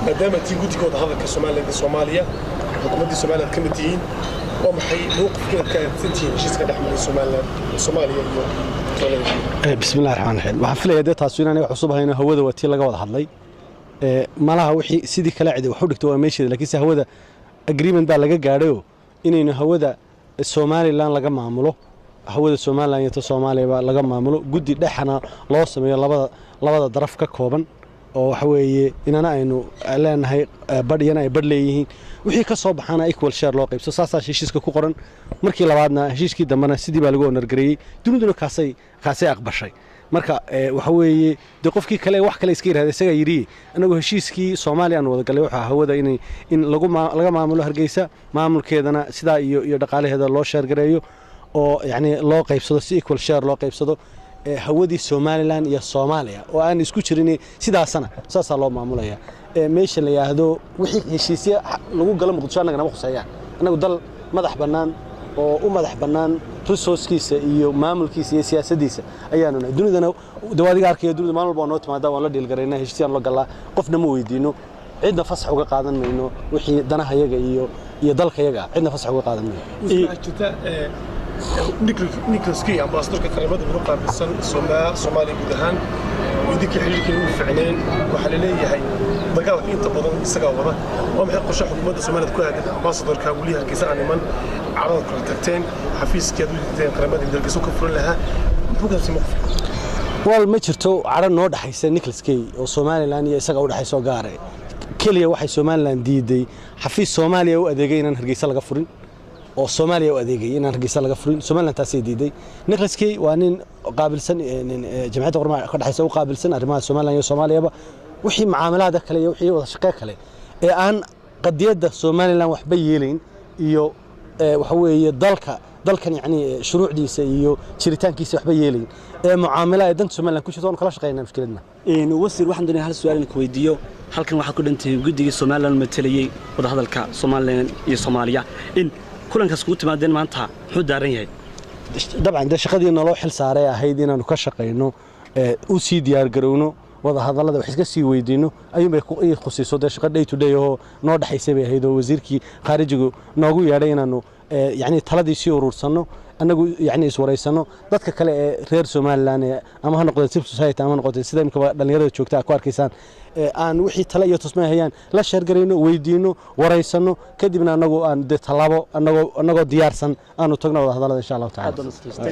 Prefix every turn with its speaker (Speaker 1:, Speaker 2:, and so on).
Speaker 1: Maadaama tiin guddigooda hadalka Somaliland iyo Soomaaliya, xukuumaddii Somaliland ka mid tihiin, waa maxay mowqifka aad ka aadsan heshiiska dhex maray Somaliland, Soomaaliya iyo?
Speaker 2: Bismillahi raxmaan raxiim. Waxaan filayaa dee taasu inaanay wax cusub hayno. Hawada waa tii laga wada hadlay. Malaha wixii sidii kale cidi wax u dhigto waa meesheeda, laakiinse hawada agreement baa laga gaadhayoo inaynu hawada Somaliland laga maamulo, hawada Somaliland iyo ta Soomaaliyaba laga maamulo, guddi dhexana loo sameeyo labada daraf ka kooban, oo waxa weeye inana aynu leenahay badh, iyana ay badh leeyihiin, wixii ka soo baxaana equal share loo qaybso. Saasaa heshiiska ku qoran. Markii labaadna, heshiiskii dambena sidii baa lagu honour gareeyey, duniduna kaasay aqbashay. Marka waxa weeye dee qofkii kale wax kale iska yirahda isagaa yidhi. Anagu heshiiskii Soomaaliya aan wada galay wuxuu hawada in in lagu laga maamulo Hargeysa, maamulkeedana sidaa iyo dhaqaalaheeda loo share gareeyo, oo yacni loo qaybsado, si equal share loo qaybsado hawadii Somaliland iyo Soomaaliya oo aan isku jirin. Sidaasana saasaa loo maamulaya. Meesha la yidhaahdo wixii heshiisya lagu galo Muqdisho annaga nama khuseeyaan. Annagu dal madax bannaan oo u madax bannaan resource kiisa iyo maamulkiisa iyo siyaasaddiisa ayaanu nahay. Dunidana dee adiga arkaya, dunida maalin walba waa noo timaada, waan la deal garaynaa, heshiisyaan la galaa, qofna ma weydiino, cidna fasax uga qaadan mayno. Wixii danahayaga iyo dalkayaga cidna fasax uga qaadan mayno.
Speaker 1: Waxaa jirta Nicholas Kay, ambaasadorka Qaramada Midoobe qaabilsan Soomaaliya guud ahaan, idinkii xiriirkiina u ficneen. Waxaa la leeyahay dagaalka inta badan isagaa wada. Waa maxay qorshe xukuumadda Soomaaliya ku aadan ambaasadorka weli Hargeysa aan iman, carada kala tagteen, xafiiskii aad u diideen Qaramada Midoobe Hargeysa ka furan lahaa? Muxuu kaasi mowqifka?
Speaker 2: Wal ma jirto cadho noo dhexaysa Nicholas Kay oo Somaliland iyo isaga u dhexaysa oo gaare. Keliya waxay Somaliland diiday xafiis Soomaaliya u adeegay inaan Hargeysa laga furin, oo Soomaaliya u adeegay inaan Hargeysa laga furin. Somaliland taasay diiday. Nicholas Kay waa nin qaabilsan Jamciyadda Quruumaha ka dhexaysa, u qaabilsan arrimaha Somaliland iyo Soomaaliyaba. Wixii mucaamalaada kale iyo wixii wada shaqee kale ee aan qadiyadda Somaliland waxba yeelayn iyo waxa weeye dalka dalkan yacni shuruucdiisa iyo jiritaankiisa waxba yeelayn ee mucaamala ay danta Somaliland ku jirto, waanu kala shaqeynaa, mushkiladna.
Speaker 3: Wasiir, waxaan doonaya hal su'aal in ku weydiiyo. Halkan waxaad ku dhantihiin guddigii Somaliland matalayey wadahadalka Somaliland iyo Soomaaliya. In kulankaas kugu timaadeen maanta muxuu daaran yahay?
Speaker 2: Dabcan dee shaqadii naloo xil saaray ahayd inaanu ka shaqayno, u sii diyaargarowno wadahadallada, wax iska sii weydiino ayuunbay ii khusiiso. Dee shaqo day to day oo noo dhexaysay bay ahayd oo wasiirkii khaarijigu noogu yeedhay inaanu yacni taladii sii urursanno, annagu yacni iswaraysanno, dadka kale ee reer Somaliland ee ama ha noqdeen civil society ama ha noqoteen sida imika dhallinyarada joogta aad ku arkaysaan, aan wixii tale iyo tusmay hayaan la share garayno, weydiino, waraysanno, kadibna annagu aan dee tallaabo annagoo diyaarsan aanu tagno wadahadallada, insha Allahu tacala.